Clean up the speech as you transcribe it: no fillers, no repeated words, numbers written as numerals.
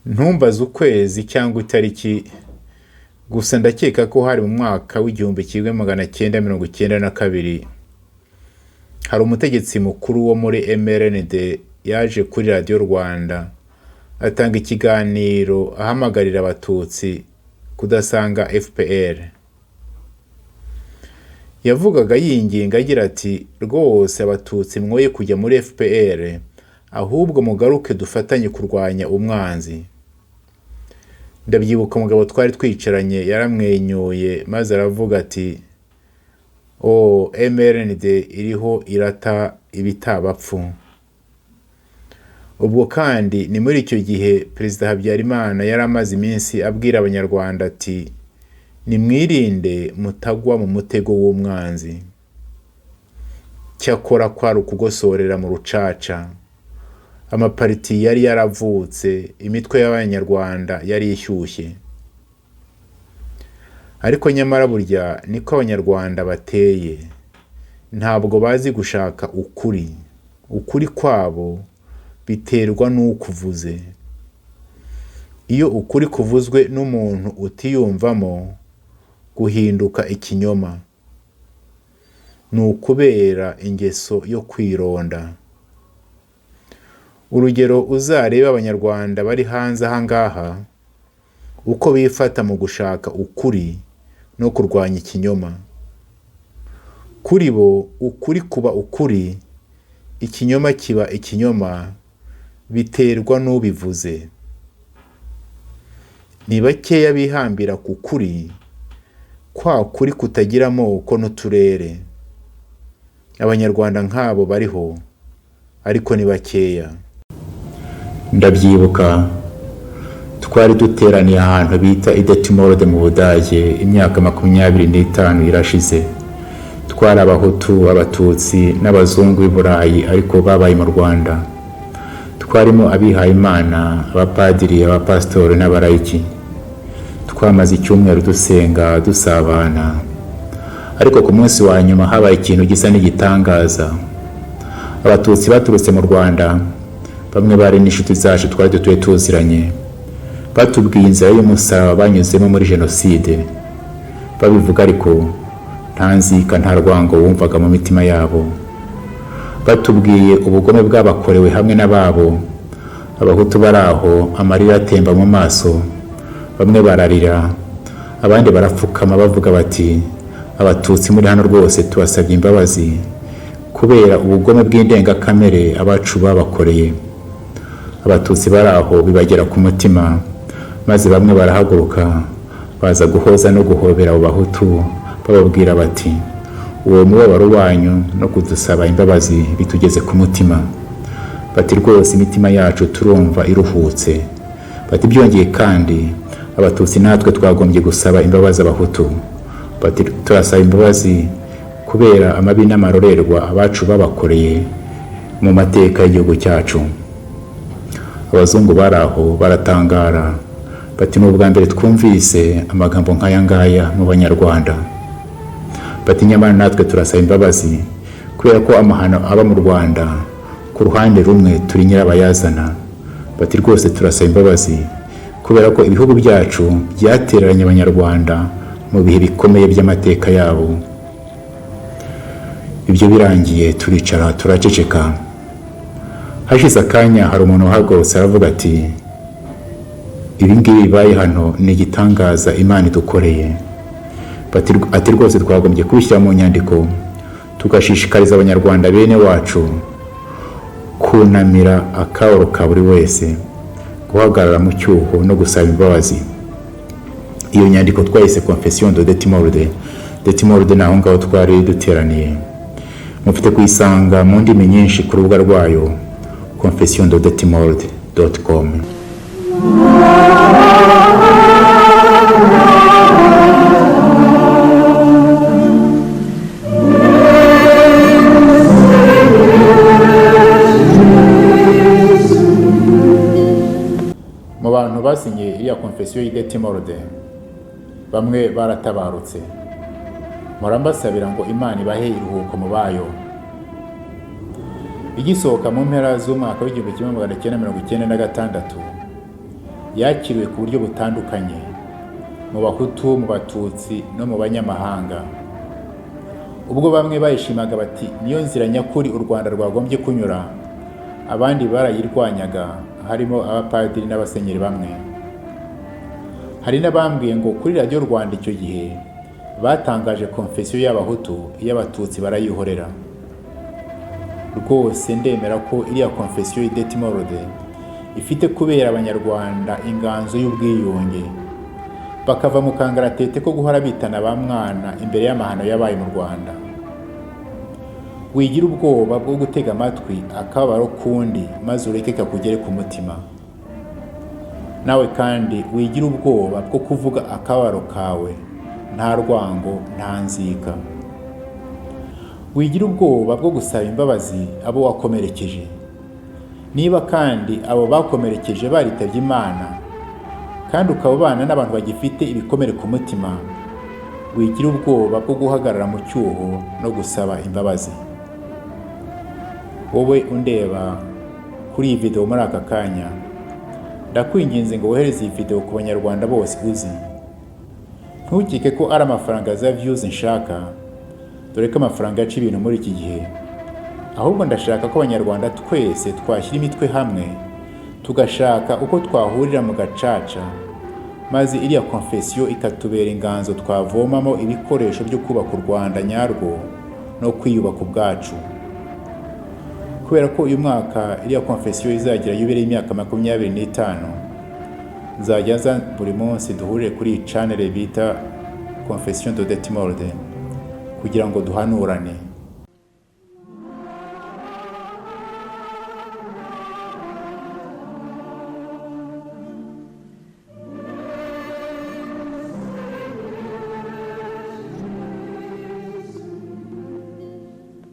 Ntumbaze ukwezi cyangwa itariki, gusa ndakeka ko hari mu mwaka w'1992. Hari umutegetsi mukuru wo muri MRND yaje kuri Radiyo Rwanda atanga ikiganiro ahamagarira Abatutsi kudasanga FPR. Yavugaga yinginga agira ati: "Rwose Abatutsi mwoye kujya muri FPR, ahubwo mugaruke dufatanye kurwanya umwanzi." Ndabyibuka, umugabo twari twicaranye yaramwenyuye maze aravuga ati: "O MRND iriho irata ibitabapfu." Ubwo kandi ni muri icyo gihe Perezida Habyarimana yari amaze iminsi abwira Abanyarwanda ati: "Nimwirinde mutagwa mu mutego w'umwanzi." Cyakora kwari ukugosorera mu rucaca. Amapariti yari yaravutse, imitwe y'Abanyarwanda yari ishyushye. Ariko nyamara burya niko Abanyarwanda bateye, ntabwo bazi gushaka ukuri. Ukuri kwabo biterwa n'ukuvuze. Iyo ukuri kuvuzwe n'umuntu utiyumvamo, guhinduka ikinyoma. Ni ukubera ingeso yo kwironda. Urugero, uzarebe Abanyarwanda bari hanze aha ngaha, uko bifata mu gushaka ukuri no kurwanya ikinyoma. Kuri bo ukuri kuba ukuri, ikinyoma kiba ikinyoma, biterwa n'ubivuze. Ni bakeya bihambira ku kuri, kwa kuri kutagira amoko n'uturere. Abanyarwanda nk'abo bariho, ariko ni bakeya. Ndabyibuka, twari duteraniye ahantu bita i Detmold mu Budage, imyaka 25 irashize. Twari Abahutu, Abatutsi n'abazungu b'i Burayi ariko babaye mu Rwanda. Twarimo abihayimana, abapadiri, abapasitori n'abarayiki. Twamaze icyumweru dusenga, dusabana. Ariko ku munsi wa nyuma habaye ikintu gisa n'igitangaza. Abatutsi baturutse mu Rwanda, bamwe bari n'inshuti zacu twari dutuye tuziranye, batubwiye inzira y'umusaraba banyuzemo muri jenoside. Babivuga ariko nta nzika, nta rwango wumvaga mu mitima yabo. Batubwiye ubugome bwabakorewe hamwe n'ababo. Abahutu bari aho, amarira atemba mu maso, bamwe bararira, abandi barapfukama bavuga bati: "Abatutsi muri hano rwose tubasabye imbabazi kubera ubugome bw'indengakamere abacu babakoreye." Abatutsi bari aho bibagera ku mutima, maze bamwe barahaguruka baza guhoza no guhobera abo Bahutu, bababwira bati: "Uwo mubabaro wanyu no kudusaba imbabazi bitugeze ku mutima." Bati: "Rwose imitima yacu turumva iruhutse." Bati: "Byongeye kandi, Abatutsi natwe twagombye gusaba imbabazi Abahutu." Bati: "Turasaba imbabazi kubera amabi n'amarorerwa abacu babakoreye mu mateka y'igihugu cyacu." Abazungu bari aho baratangara, bati: "Ni ubwa mbere twumvise amagambo nk'aya ngaya mu Banyarwanda." Bati: "Nyamara natwe turasaba imbabazi kubera ko amahano aba mu Rwanda, ku ruhande rumwe turi nyirabayazana." Bati: "Rwose turasaba imbabazi kubera ko ibihugu byacu byatereranye Abanyarwanda mu bihe bikomeye by'amateka yabo." Ibyo birangiye turicara, turaceceka. Hashize akanya hari umuntu uhagurutse aravuga ati: "Ibi ngibi bibaye hano ni igitangaza Imana idukoreye." Ati: "Rwose twagombye kubishyira mu nyandiko, tugashishikariza Abanyarwanda bene wacu kunamira akababaro ka buri wese, guhagarara mu cyuho no gusaba imbabazi." Iyo nyandiko twayise Confession de Detmold. Detmold ni aho ngaho twari duteraniye. Mufite kuyisanga mu ndimi nyinshi ku rubuga rwayo confessiondedetmold.com. Mu bantu basinye iriya confession y'i Detmold, bamwe baratabarutse. Murambasabira ngo Imana ibahe iruhuko mu bayo. Igisohoka mu mpera z'umwaka w'1996. Yakiriwe ku buryo butandukanye mu Bahutu, mu Batutsi no mu banyamahanga. Ubwo bamwe bayishimaga bati niyo nzira nyakuri u Rwanda rwagombye kunyura, abandi barayirwanyaga, harimo abapadiri n'abasenyeri bamwe. Hari n'abambwiye ngo kuri Radiyo Rwanda icyo gihe batangaje konfesiyo y'Abahutu, iy'Abatutsi barayihorera. Rwose ndemera ko iriya konfesiyo y'i Detmold ifite kubera Abanyarwanda inganzo y'ubwiyunge, bakava mu kangaratete ko guhora bitana ba mwana imbere y'amahano yabaye mu Rwanda. Wigira ubwoba bwo gutega amatwi akababaro k'undi, maze ureke kakugere ku mutima. Nawe kandi wigira ubwoba bwo kuvuga akababaro kawe, nta rwango, nta nzika. Wigira ubwoba bwo gusaba imbabazi abo wakomerekeje. Niba kandi abo bakomerekeje baritabye Imana, kandi ukaba ubana n'abantu bagifite ibikomere ku mutima, wigira ubwoba bwo guhagarara mu cyuho no gusaba imbabazi. Wowe undeba kuri iyi video muri aka kanya, ndakwinginze ngo wohereze iyi video ku Banyarwanda bose uzi. Ntukeke ko ari amafaranga za views nshaka, dore ko amafaranga aca ibintu muri iki gihe. Ahubwo ndashaka ko Abanyarwanda twese twashyira imitwe hamwe, tugashaka uko twahurira mu gacaca, maze iriya konfesiyo ikatubera inganzo twavomamo ibikoresho byo kubaka u Rwanda nyarwo no kwiyubaka ubwacu. Kubera ko uyu mwaka iriya konfesiyo izagira yubile y'imyaka 25, nzajya nza buri munsi duhurire kuri iyi channel bita Confession de Detmold kugira ngo duhanurane.